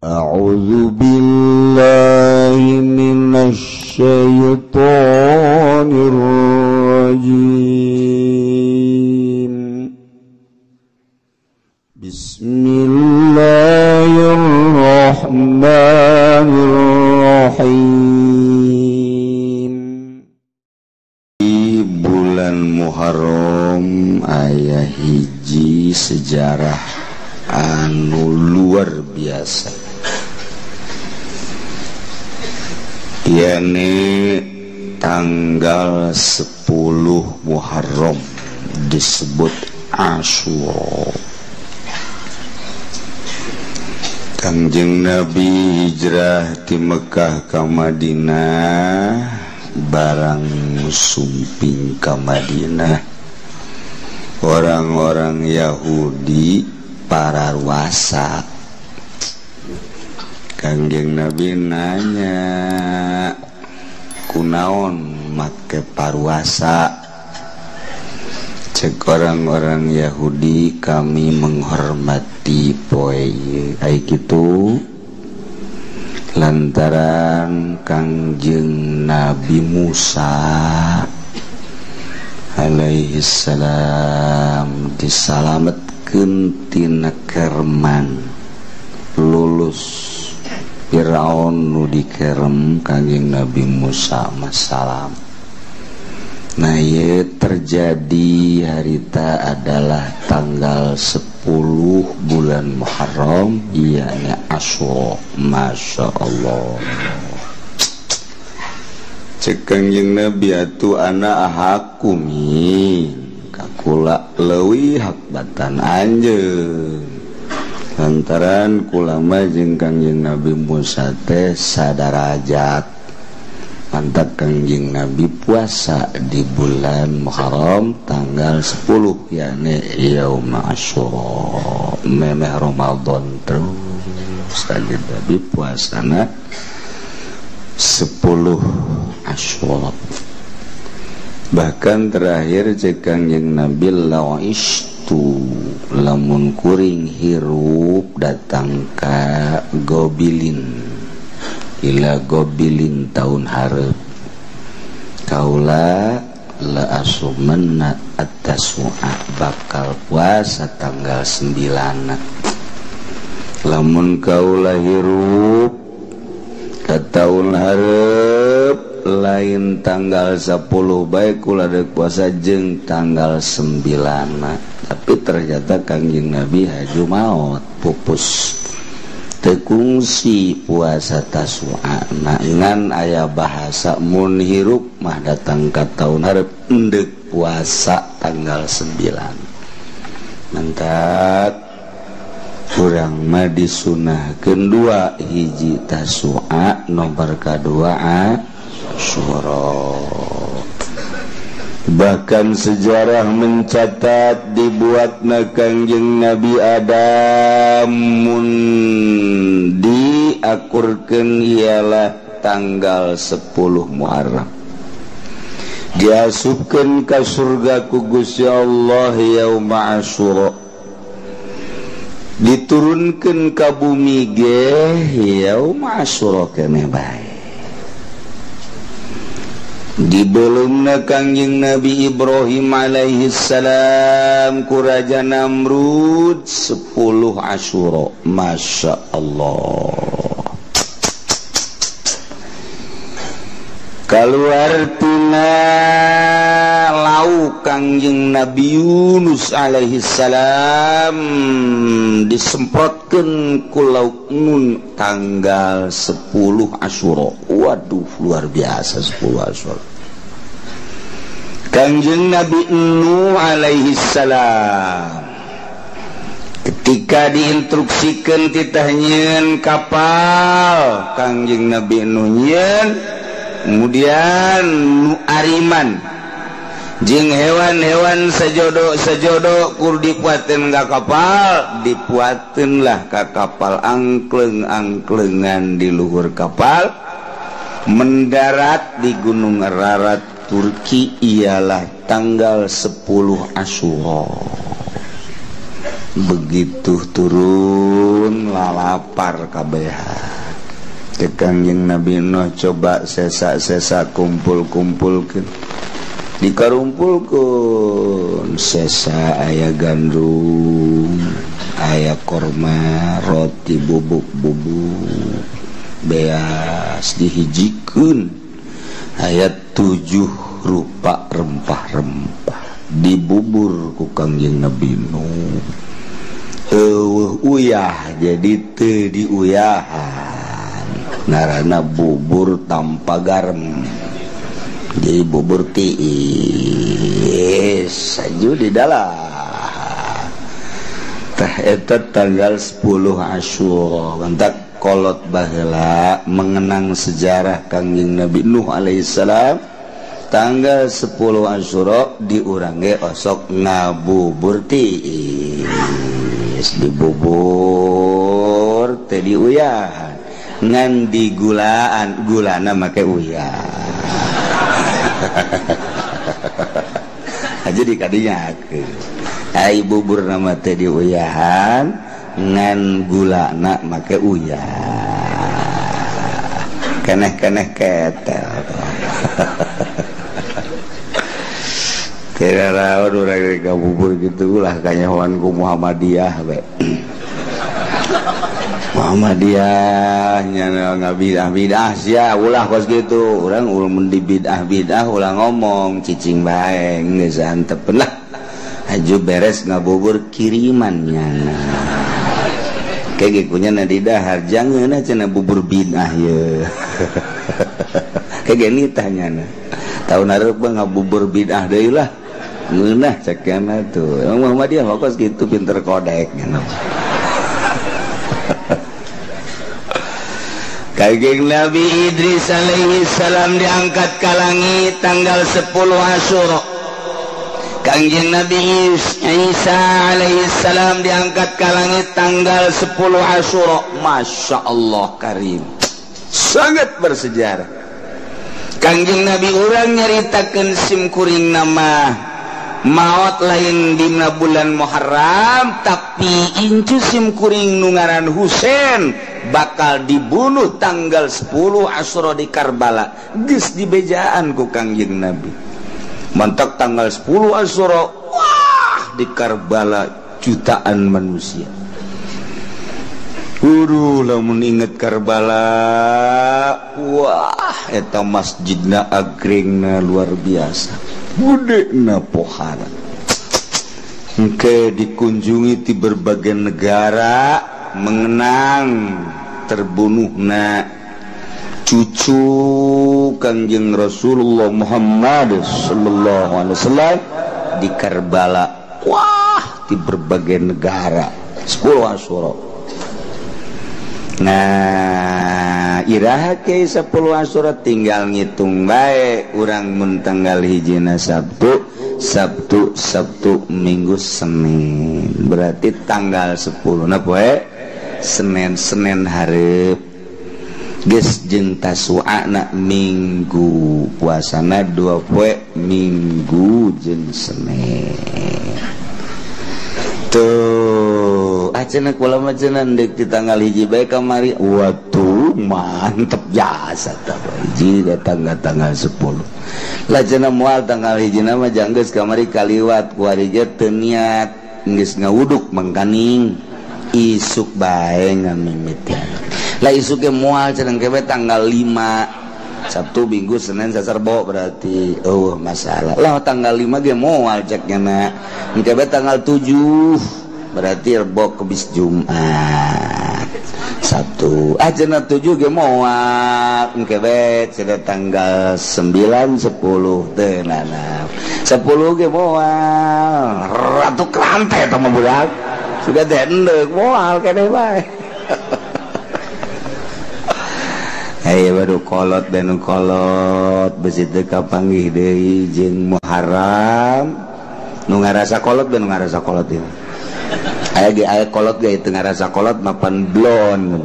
A'udzu billahi minasy syaithanir rajim. Bismillahirrahmanirrahim. Di bulan Muharram aya hiji sejarah anu luar biasa, yakni tanggal 10 Muharram disebut Asyura. Kangjeng Nabi hijrah ti Mekah ka Madinah, barang sumping ka Madinah orang-orang Yahudi para ruasa. Kangjeng Nabi nanya, kunaon make paruasa? Cek orang-orang Yahudi, kami menghormati poe ai kitu lantaran Kangjeng Nabi Musa alaihi salam disalametkeun tina kerman, lulus Firaun nu dikerem Kangjeng Nabi Musa masalam. Nah, ye terjadi harita adalah tanggal 10 bulan Muharram, yakni Asyura. Masya Allah. Cek Kangjeng Nabi atuh ana ahakumi kakula leuwih hak batan anjeun, lantaran kulama jeung Kangjeng Nabi Musa teh sadarajat. Mantap Kangjeng Nabi puasa di bulan Muharram tanggal 10, yakni Yaum Asyura, memeh Ramadan terus Kangjeng Nabi puasana 10 Asyura. Bahkan terakhir cek Kangjeng Nabi la'istu, lamun kuring hirup datang ka Gobilin, ila Gobilin tahun hareup, kaula la asumanna at-tasu'a, bakal puasa tanggal 9. Lamun kaula hirup ka tahun hareup lain tanggal 10 bae kula deuk puasa jeung tanggal 9. Tapi ternyata Kangjeng Nabi haju maot, pupus, tekungsi puasa Tasu'a. Ngan aya bahasa mun hirup mah datang ka tahun hareup endek puasa tanggal 9. Mantap kurang mah disunahkeun dua hiji Tasu'a, nomor kadua Asyura. Bahkan sejarah mencatat dibuatna Kangjeng Nabi Adam mun diakurkeun ialah tanggal 10 Muharram, diasupkeun ka surga ku Gusti Allah yaum Asyura, diturunkeun ka bumi ge yaum Asyura keneh bae. Dibelumna Kangjeng Nabi Ibrahim alaihi salam ku Raja Namrud 10 Asyura. Masya Allah. Kaluar tina lauk Kangjeng Nabi Yunus alaihi salam disemprotkeun ku lauk nun tanggal 10 Asyura. Waduh, luar biasa 10 Asyura. Kangjeng Nabi Nuh alaihi salam ketika diinstruksikan titah nyieun kapal, Kangjeng Nabi Nuh nyieun, kemudian nu ariman jeung hewan-hewan sejodo-sejodo kur dipuateun ka kapal, dipuateun lah ka kapal, angkleng-angklengan di luhur kapal, mendarat di Gunung Ararat Turki ialah tanggal 10 Asyura. Begitu turun lalapar kabehan. Ke Kangjeng Nabi Nuh coba sesa-sesa kumpul-kumpulkeun. Dikarumpulkeun sesa aya gandum, aya korma, roti bubuk-bubuk, beas dihijikeun. Aya 7 rupa rempah-rempah dibubur ku Kangjeng Nabi Nuh. Eueuh uyah jadi teu diuyahan. Ngaranna bubur tanpa garam. Jadi bubur tiis saju di dalam. Tah eta tanggal 10 Asyura. Mantak kolot baheula mengenang sejarah Kangjeng Nabi Nuh alaihissalam. Tanggal 10 Asyura diurang ge osok ngabubur tiis, dibubur teh diuyahan. Ngan digulaan, gulana make uyah. Aja dikadinyakeun. Ai bubur nama teh diuyahan, ngan gulana make uyah. Keneh-keneh ketel. Tidak rawan urang ka bubur kitu ulah kanyahoan ku Muhammadiyah we. Muhammadiyah nya ngabidah-bidah sia ulah kos kitu. Urang mun di bidah-bidah ulah ngomong cicing bae geus antepeun lah. Haju beres ngabubur kiriman nyana. Ke ge kunya na di dahar jangeunah cenah bubur bidah ye. Ke ge nitah nyana. Taun hareup mah ngabubur bidah deui lah. Ngeunah cek nyana tuh. Emang Muhammadiyah mah kos kitu pinter kodek nyana. Kangjeng Nabi Idris alaihi salam diangkat ke langit tanggal 10 Asyura. Kangjeng Nabi Isa alaihi salam diangkat ke langit tanggal 10 Asyura. Masya Allah karim, sangat bersejarah. Kangjeng Nabi urang nyaritakeun sim kuring nama maot lain dina bulan Muharram, tapi incu sim kuring nu ngaran Husain bakal dibunuh tanggal 10 Asyura di Karbala. Geus dibejaan ku Kangjeng Nabi. Mantak tanggal 10 Asyura, wah di Karbala jutaan manusia. Uduh lamun inget Karbala, wah eta masjidna agringna luar biasa. Gudena pohara. Engke dikunjungi di berbagai negara mengenang terbunuhna cucu Kangjeng Rasulullah Muhammad sallallahu alaihi wasallam di Karbala. Wah, di berbagai negara 10 Asyura. Nah, iraha ke 10 Asyura tinggal ngitung bae urang mun tanggal hijina Sabtu, Sabtu, Sabtu, Minggu, Senin. Berarti tanggal 10 na poe Senin, Senin hareup. Geus jeung Tasu'ana Minggu, puasana 2 poe Minggu jeung Senin. Tuh, cenah kula mah cenah deuk di tanggal hiji bae kamari. Waduh, mantep jasa tah hiji datang ka tanggal 10. Lah cenah moal tanggal hijina mah janggeus kamari kaliwat kuari ge teu niat geus ngawuduk mangkaning isuk bae ngamimitian. Lah isuk ge moal cenah ke tanggal 5. Sabtu, Minggu, Senin, Selasa, Rebo berarti oh masalah. Lah tanggal 5 ge moal cek nyana. Engke bae tanggal 7 berarti Rebo kebis Jumat. Sabtu ah cenah 7 ge moal. Engke bae cenah tanggal 9, 10 teu nanam. 10 ge moal. Ratu kerante eta mah budak. Sudah teh endek moal keneh bae. Hey, baru kolot dan kolot besi teu kapanggih deui jeung Muharram. Nu ngarasa kolot dan ngarasa kolot ieu. Aya ge aya kolot ge teu ngarasa kolot mapan blon.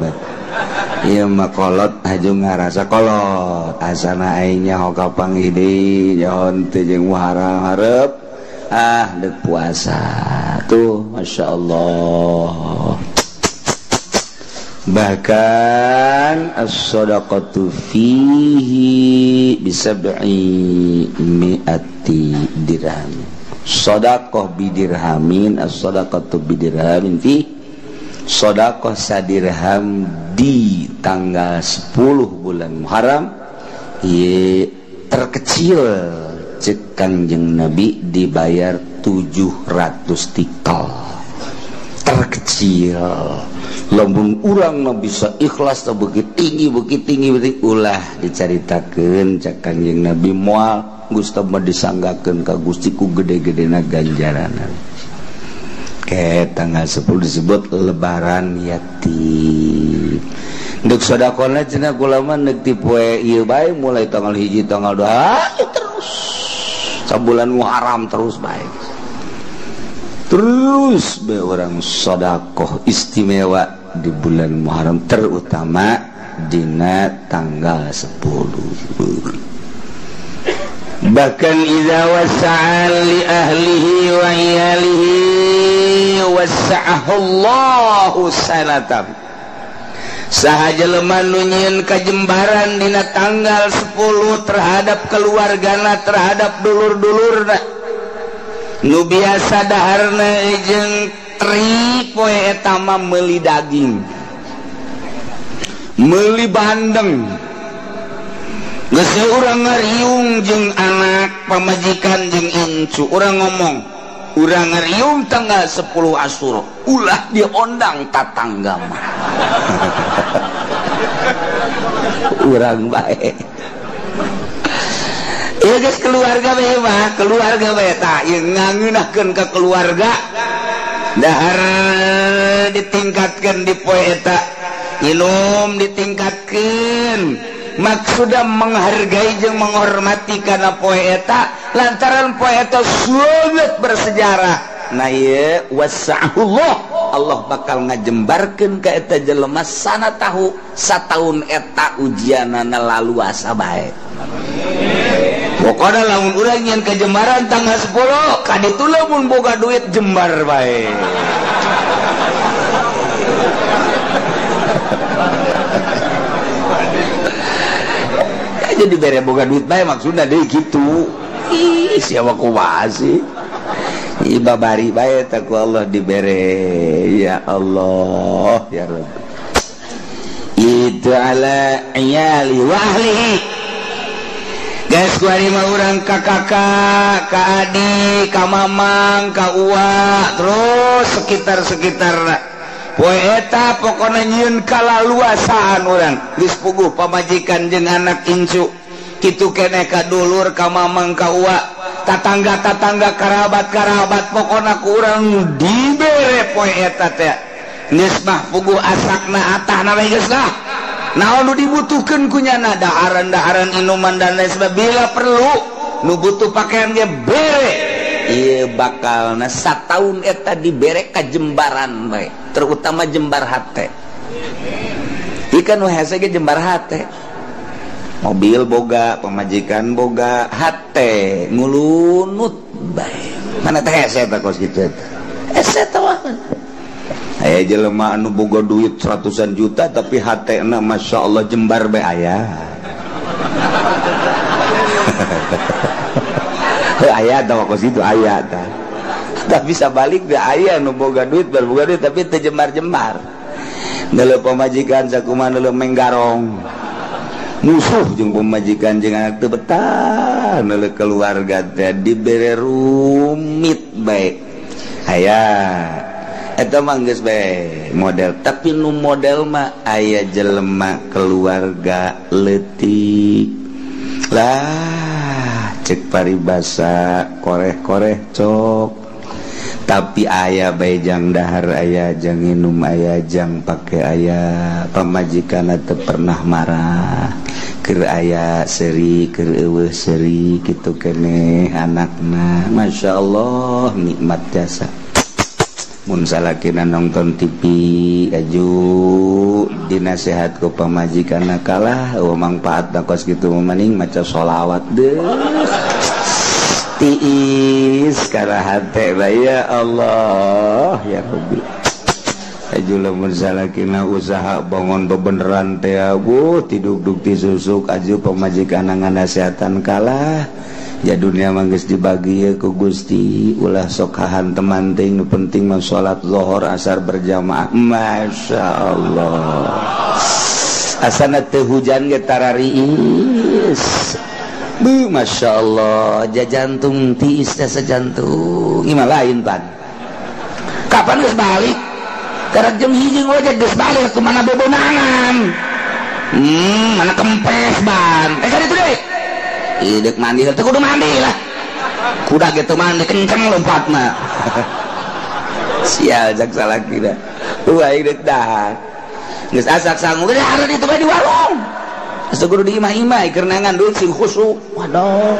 Ieu mah kolot haju ngarasa kolot. Asana aing nyaho kapanggih deui nyaho teu jeung Muharram hareup ah deuk puasa. Tuh Masya Allah. Bahkan as-sadaqatu fihi bisab'i mi'ati dirham. Sadaqah bidirhamin, as-sadaqatu bidirhamin fi sadaqah sadirham di tanggal 10 bulan Muharram ye terkecil cek Kangjeng Nabi dibayar 700 tikal. Terkecil. Lamun urang na bisa ikhlas na begitu tinggi begitu ulah dicaritakeun cek Kangjeng Nabi moal Gusti mah disanggakeun ka Gusti ku gede-gedena ganjaranna. Ke tanggal 10 disebut lebaran yatim. Ndek sedekahna cenah kula mah ndek ti poe ieu bae mulai tanggal 1 tanggal 2 terus sabulan Muharram terus bae. Terus be orang sedekah istimewa di bulan Muharram terutama dina tanggal 10. Bahkan idza wasa'a li ahlihi wa iyalihi wasa'ahu Allahu sanatan. Saha jelema nu nyieun kajembaran dina tanggal 10 terhadap keluargana, terhadap dulur-dulurna. Nu biasa daharna jeung tri poe eta mah meuli daging, meuli bandeng. Geus urang ngariung jeung anak pamajikan jeung incu, urang ngomong, urang ngariung tanggal 10 Asyura, ulah diondang tatangga mah. Urang bae. Ieu geus keluarga bae mah, keluarga bae tah ieu ngangeunahkeun ka keluarga. Dahar ditingkatkeun di poe eta, inum ditingkatkeun. Maksudna menghargai jeung menghormati kana poe eta lantaran poe eta sangat bersejarah. Nah ieu wasa'ullah, Allah bakal ngajembarkeun ka eta jelema sana tahu sataun eta ujianana laluasa bae. Pokona lamun urang nyeun kajembaran tanggal 10 kaditu lamun boga duit jembar bae. Jadi bere boga duit bae maksudna deui kitu. Ih, siapa kumaha sih? Ih, babari bae teh ku Allah dibere. Ya Allah, ya Rabb. Itu ala iyali wa ahlihi. Guys, kuari mah urang ka kakak, ka adik, ka mamang, ka uwa, terus sekitar-sekitar. Poe eta pokona nyieun kalaluasaan urang geus puguh pamajikan jeung anak incu kitu keneh ka dulur ka mamang ka uwa tatangga-tatangga karabat-karabat pokona ku urang dibere poe eta teh geus mah puguh asakna atahna we geus lah naon nu dibutuhkeun ku nyana daharan-daharan inuman dan lain sebagainya bila perlu nu butuh pakaian ge bere. Ieu bakalna sataun eta dibere kajembaran bae, terutama jembar hate. Ikan nu hese ge jembar hate. Mobil boga, pamajikan boga, hate ngulunut bae. Mana teh hese eta kos kitu eta? Hese teh mah. Aya jelema anu boga duit ratusan juta tapi hatena Masya Allah jembar bae aya. Aya tah kos kitu aya tah. Tapi sabalik teh aya nu boga duit boga duit tapi teu jembar-jembar. Neuleuh pamajikan sakumaha neuleuh menggarong. Musuh jeung pamajikan jeung anak teu betah neuleuh keluarga teh dibere rumit bae. Aya eta mah geus bae model, tapi nu model mah aya jelema keluarga leutik. Lah cek paribasa koreh-koreh cok. Tapi aya bae jang dahar aya jang minum aya jang pake aya pamajikan teu pernah marah keur aya seuri keur eueuh seuri kitu keneh anakna Masya Allah nikmat jasa. Mun salakina nonton TV aju dinasehat ku pamajikanna kalah eueuh mangpaatna kos kitu mah maning maca sholawat deuh. Tiis kana hate ya Allah ya Rabbi. Aju lamun salakina usaha bangun bebeneran teh abuh tiduk-duk ti susuk aju pamajikan nganasehatan kalah. Ya dunia mah geus dibagi ye ku Gusti ulah sok hahanteman teuing nu penting mah salat zuhur asar berjamaah. Masya Allah. Asana teu hujan ge tarariis. Bu Masya Allah jajantung tiis teh sajantung imah lain pan. Kapan geus balik? Karek jam 1 ngojek geus balik kemana bebonangan. Mana kempes ban. Kan itu deui. Idek mandi teh kudu mandi lah. Kuda gitu mandi kenceng lompatna. Sial jak salaki dah. Aing deuk dahar. Geus asak sangu geus hareup itu bae di warung. Asa kudu di imah-imah keur neangan duit sing khusyuk. Waduh.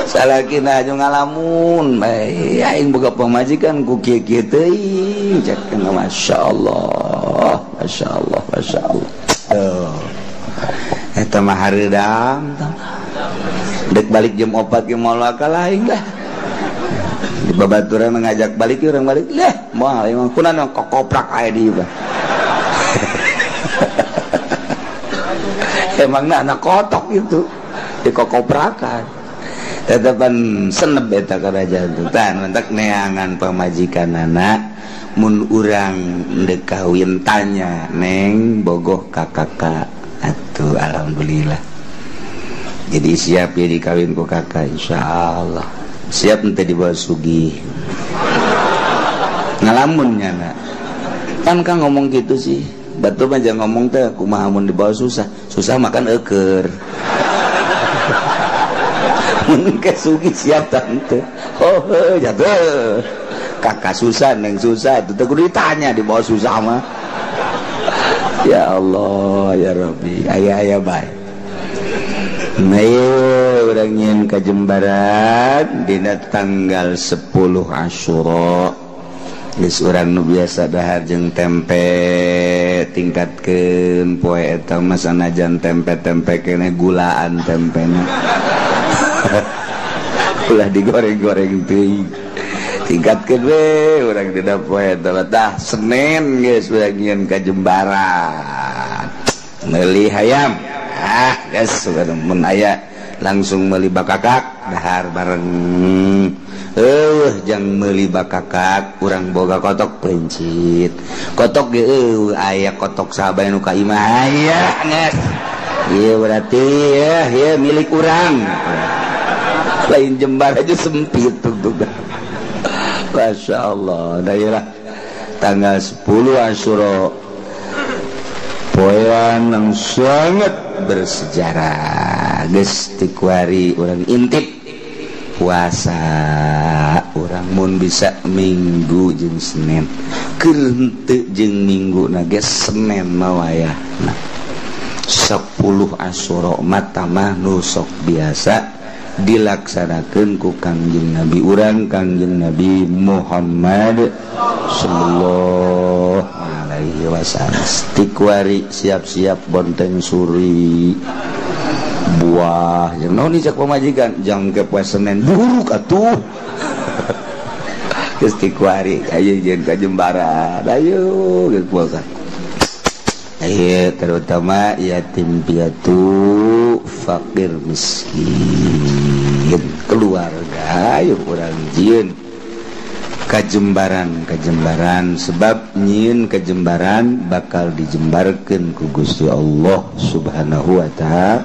Salakina aju ngalamun bae aing boga pamajikan ku kieu-kieu teuing cek masyaallah. Masyaallah, masyaallah. Tuh. Eta mah hareudang dek balik jam 4 ge moal kalah aing lah. Di babaturan ngajak balik urang balik lah moal aing mah kunaon kokoprak aya di ieu. Emangna anak kotok itu dikokoprakan. Tetepan seneb eta kana jantung. Tah mentak neangan pamajikanana mun urang deuk kawin tanya neng bogoh ka kakak. Atuh alhamdulillah. Jadi siap ya dikawin ku kakak insyaallah. Siap ente dibawa sugih. Ngalamun nyana. Kan kang ngomong gitu sih. Batu mah jangan ngomong teh kumaha mun dibawa susah. Susah makan eueur. Mun ke sugih siap tante. Oh jatuh. Kakak susah neng susah itu teh kudu ditanya dibawa susah mah. Ya Allah ya Rabbi aya-aya bae. Nah urang nyeun ka Jembaran dina tanggal 10 Asyura. Geus urang nu biasa dahar jeung tempe tingkatkeun poe eta mah sanajan tempe-tempe keneh gulaan tempena. Ulah digoreng-goreng teuing. Tingkatkeun we urang dina poe eta tah Senin geus urang nyieun ka Jembaran. Meuli hayam. Ah geus mun aya langsung meuli bakakak dahar bareng. Eueuh jang meuli bakakak urang boga kotok pencit. Kotok ge eueuh aya kotok sahabat nu ka imah aya geus. Ieu berarti ya ieu milik urang. Lain Jembar aja sempit tuh. Masya Allah. Nah, tanggal 10 Asyura poean yang sangat bersejarah. Geus tikuari urang intip puasa urang mun bisa minggu jeung Senin. Keur henteu jeung minggu na geus Senin mah wayahna. 10 Asyura mah nu sok biasa dilaksanakeun ku Kangjeng Nabi urang Kangjeng Nabi Muhammad sallallahu alaihi wasallam. Tikwari siap-siap bonteng suri buah jeung naon cak pamajikan jang ke poe Senin buruk atuh. Geus tikwari ayo jeung ka Jembaran ayo geus puasa. Ayo terutama yatim piatu fakir miskin keluarga ayo urang jieun kajembaran sebab nyieun kajembaran bakal dijembarkeun ku Gusti Allah Subhanahu wa ta'ala.